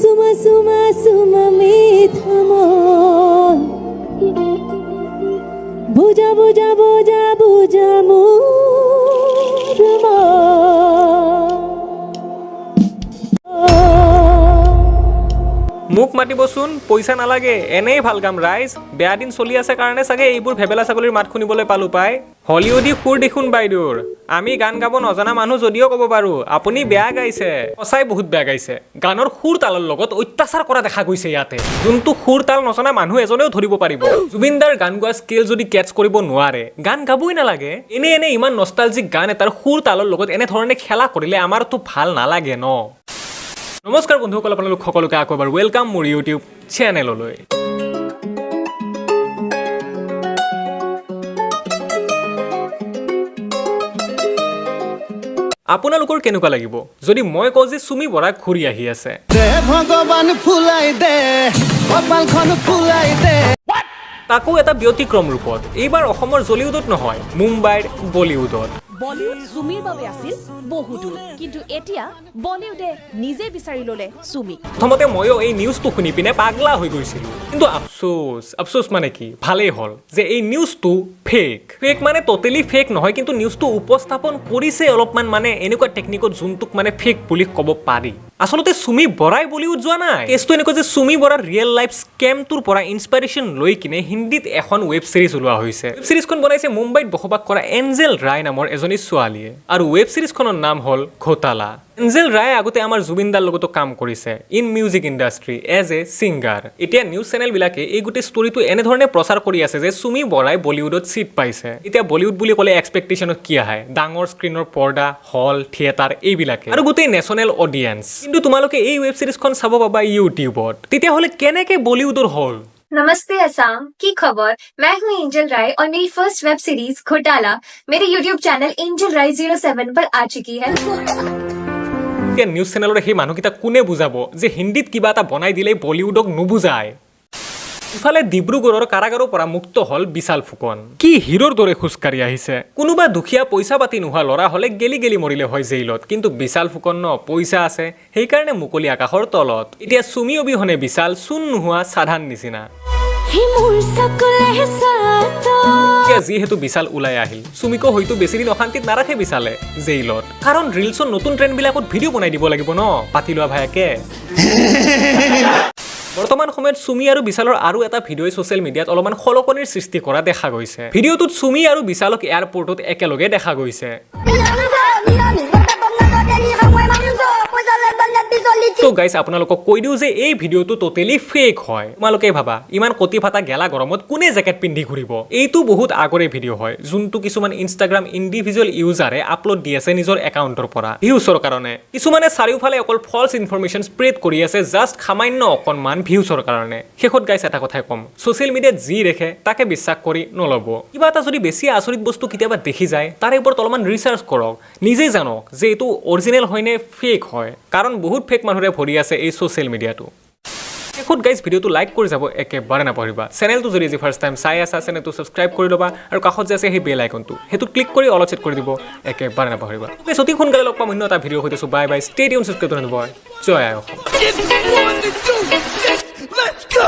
চুমা চুমা চুমা মিঠা মন, বুজা বুজা বুজা বুজা মোৰ মন। মোক মাতিবচোন, পইচা নালাগে, এনেই ভাল গাম। ৰাইজ, বেয়া দিন চলি আছে কাৰণে চাগে এইবোৰ ভেবেলা ছাগলীৰ মাত শুনিবলৈ পালো পাই। হলিউডী সুৰ দেখোন বাইদেউৰ। আমি গান গাব নজনা মানুহ যদিও ক'ব পাৰো, আপুনি বেয়া গাইছে। সঁচাই বহুত বেয়া গাইছে। গানৰ সুৰ তালৰ লগত অত্যাচাৰ কৰা দেখা গৈছে ইয়াতে, যোনটো সুৰ তাল নজনা মানুহ এজনেও ধৰিব পাৰিব। জুবিনদাৰ গান গোৱা স্কিল যদি কেটচ কৰিব নোৱাৰে, গান গাবই নালাগে। এনে এনে ইমান নষ্টালজিক গান এটাৰ সুৰ তালৰ লগত এনেধৰণে খেলা কৰিলে আমাৰতো ভাল নালাগে ন? নমস্কাৰ বন্ধুসকল, আপোনালোক সকলোকে আকৌ এবাৰ welcome মোৰ ইউটিউব চেনেললৈ। আপোনালোকৰ কেনেকুৱা লাগিব যদি মই কওঁ যে চুমি বৰা ঘূৰি আহি আছে? দে ভগৱান, ফুলাই দে কপালখন, ফুলাই দে। তাকো এটা ব্যতিক্ৰম ৰূপত। এইবাৰ অসমৰ জলিউডত নহয়, মুম্বাইৰ বলিউডত। বলিউড চুমিৰ বাবে আছিল বহুদূৰ, কিন্তু এতিয়া বলিউডে নিজে বিচাৰি ললে চুমিক। প্ৰথমতে ময়ো এই নিউজটো শুনি পিনে পাগলা হৈ গৈছিলোঁ। কিন্তু আফচোচ, আফচোচ মানে কি, ভালেই হ'ল যে এই নিউজটো ফেক। ফেক মানে ট'টেলি ফেক নহয়, কিন্তু নিউজটো উপস্থাপন কৰিছে অলপমান মানে এনেকুৱা টেকনিকত যোনটোক মানে ফেক বুলি ক'ব পাৰি। আচলতে চুমি বৰাই বলিউড যোৱা নাই। কেছটো এনেকুৱা যে চুমি বৰাৰ ৰিয়েল লাইফ স্কেমটোৰ পৰা ইনস্পাইৰেশ্যন লৈ কিনে হিন্দীত এখন ৱেব ছিৰিজ ওলোৱা হৈছে। ৱেব ছিৰিজখন বনাইছে মুম্বাইত বসবাস কৰা এঞ্জেল ৰায় নামৰ এজনী ছোৱালীয়ে আৰু ৱেব ছিৰিজখনৰ নাম হ'ল ঘোটালা। এঞ্জেল ৰায়ে আগতে আমাৰ জুবিনদাৰ লগতো কাম কৰিছে in music industry as a singer। এতিয়া নিউজ চেনেলবিলাকে এই গোটেই ষ্টৰিটো এনেধৰণে প্ৰচাৰ কৰি আছে যে চুমি বৰাই বলিউডত ছিট পাইছে। এতিয়া বলিউড বুলি ক'লে এক্সপেক্টেশ্যনত কি আহে? ডাঙৰ স্ক্ৰীণৰ পৰ্দা, হল, থিয়েটাৰ, এইবিলাকে আৰু গোটেই নেশ্যনেল অডিয়েঞ্চ। কিন্তু তোমালোকে এই ৱেব ছিৰিজখন চাব পাবা ইউটিউবত। তেতিয়াহ'লে কেনেকে বলিউডৰ হ'ল? नमस्ते असम, की खबर? मैं हूं एंजल राय और मेरी फर्स्ट वेब सीरीज घोटाला मेरे यूट्यूब चैनल एंजल राय 07 पर आ चुकी है। এতিয়া নিউজ চেনেলৰ সেই মানুহকেইটাক কোনে বুজাব যে হিন্দীত কিবা এটা বনাই দিলেই বলিউডক নুবুজায়? ইফালে ডিব্ৰুগড়ৰ কাৰাগাৰৰ পৰা মুক্ত হ'ল বিশাল ফুকন। কি হিৰোৰ দৰে খোজকাঢ়ি আহিছে! কোনোবা দুখীয়া পইচা পাতি নোহোৱা ল'ৰা হ'লে গেলি গেলি মৰিলে হয় জেইলত। কিন্তু বিশাল ফুকন ন, পইচা আছে, সেইকাৰণে মুকলি আকাশৰ তলত। এতিয়া চুমি অবিহনে বিশাল চূণ নোহোৱা সাধান নিচিনা। মোৰ চকুলে চাত। এতিয়া যিহেতু বিশাল ওলাই আহিল, চুমিকো হয়তো বেছিদিন অশান্তিত নাৰাখে বিশালে জেইলত। কাৰণ ৰিলছৰ নতুন ট্ৰেণ্ডবিলাকত ভিডিঅ' বনাই দিব লাগিব ন পাতি লোৱা ভায়েকে। বৰ্তমান সময়ত চুমি আৰু বিশালৰ আৰু এটা ভিডিঅ'ই ছ'চিয়েল মিডিয়াত অলপমান খলকনিৰ সৃষ্টি কৰা দেখা গৈছে। ভিডিঅ'টোত চুমি আৰু বিশালক এয়াৰপৰ্টত একেলগে দেখা গৈছে। ত' গাইছ, আপোনালোকক কৈ দিওঁ যে এই ভিডিঅ'টো ট'টেলি ফেক হয়। তোমালোকে ভাবা, ইমান কটি ফাটা গেলা গৰমত কোনে জেকেট পিন্ধি ঘূৰিব? এইটো বহুত আগৰে ভিডিঅ' হয়, যোনটো কিছুমান ইনষ্টাগ্ৰাম ইণ্ডিভিজুৱেল ইউজাৰে আপলোড দি আছে নিজৰ একাউণ্টৰ পৰা ভিউচৰ কাৰণে। কিছুমানে চাৰিওফালে অকল ফল্ছ ইনফৰমেশ্যন স্প্ৰেড কৰি আছে, জাষ্ট সামান্য অকণমান ভিউচৰ কাৰণে। শেষত গাইছ, এটা কথাই ক'ম, ছ'চিয়েল মিডিয়াত যি দেখে তাকে বিশ্বাস কৰি নল'ব। কিবা এটা যদি বেছি আচৰিত বস্তু কেতিয়াবা দেখি যায়, তাৰে ওপৰত অলপমান ৰিচাৰ্চ কৰক। নিজেই জানক যে এইটো অৰিজিনেল হয় নে ফেক হয়। কাৰণ বহুত ফেক মানুহৰে ভৰি আছে এই ছ'চিয়েল মিডিয়াটো। শেষত গাইজ, ভিডিঅ'টো লাইক কৰি যাব একেবাৰে নাপাহৰিবা। চেনেলটো যদি আজি ফাৰ্ষ্ট টাইম চাই আছা, চেনেলটো ছাবস্ক্ৰাইব কৰি ল'বা আৰু কাষত যে আছে সেই বেল আইকনটো, সেইটোত ক্লিক কৰি অলত ছেট কৰি দিব একেবাৰে নাপাহৰিবা। গাইজ, অতি সোনকালে লগ পাম অন্য এটা ভিডিঅ'ৰ সৈতে। Bye bye, stay tuned, subscribe. জয় আই অসম। Let's go!